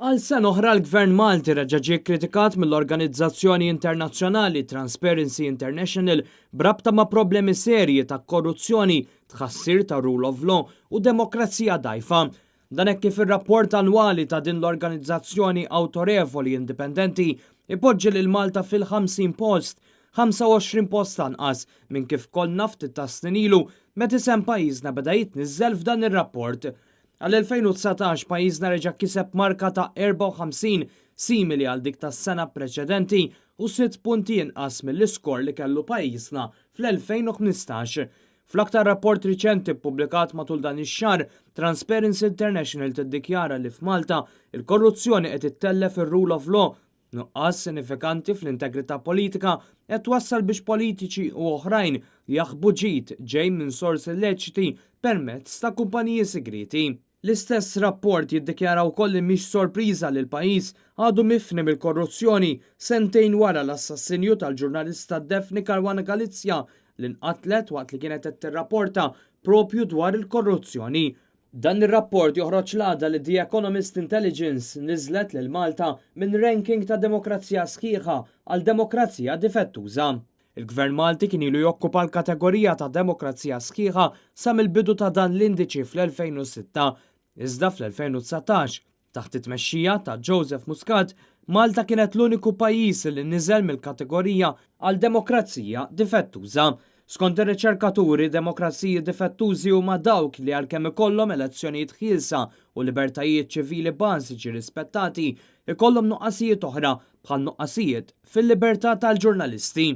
Għal sena oħra l-Gvern Malti reġa' ġie kkritikat mill-organizzazzjoni internazzjonali Transparency International b'rabta ma' problemi serji ta' korruzzjoni, tħassir ta' rule of law u demokrazija dgħajfa. Dan hekk kif ir-rapport annwali ta' din l-organizzazzjoni awtorevoli indipendenti ipoġġi lil Malta fil-50 post, 25 post anqas minn kif konna ftit ta' snin ilu meta isem pajjiżna beda jitniżżel f'dan ir-rapport. Għal-2019 pajjiżna reġa' kiseb marka ta' 54, simili għal dik tas-sena preċedenti u 6 punti inqas mill-iskor li kellu pajjiżna fl-2015. Fl-aktar rapport riċenti ppubblikat matul dan ix-xahar, Transparency International tiddikjara li f'Malta il-korruzzjoni qed ittellef ir-rule of law. Nuqqas sinifikanti fl-integrità politika qed twassal biex politiċi u oħrajn jaħbu ġid ġej minn sorsi illeċiti permezz ta' kumpaniji segreti. L-istess rapport jiddikjara wkoll li mhix sorpriża li l-pajjiż għadu mifni mill-korruzzjoni sentejn wara l-assassinju tal-ġurnalista Daphne Caruana Galizia, li nqatlet waqt li kienet qed tirrapporta propju dwar il-korruzzjoni. Dan ir-rapport joħroġ l-għada li The Economist Intelligence niżlet lil Malta minn ranking ta' demokrazija sħiħa għal demokrazija difettuża. Il-Gvern Malti kien ilu jokkupa l-kategorija ta' demokrazija sħiħa sa mill-bidu ta' dan l-indiċi fl-2006. Iżda fl-2019, taħt it-tmexxija ta' Joseph Muscat, Malta kienet l-uniku pajjiż li niżel mill-kategorija għal demokrazija difettuża. Skont ir-riċerkaturi, demokraziji difettużi huma dawk li għalkemm ikollhom elezzjonijiet ħielsa u libertajiet ċivili bażiċi rispettati, ikollhom nuqqasijiet oħra bħal nuqqasijiet fil-libertà tal-ġurnalisti.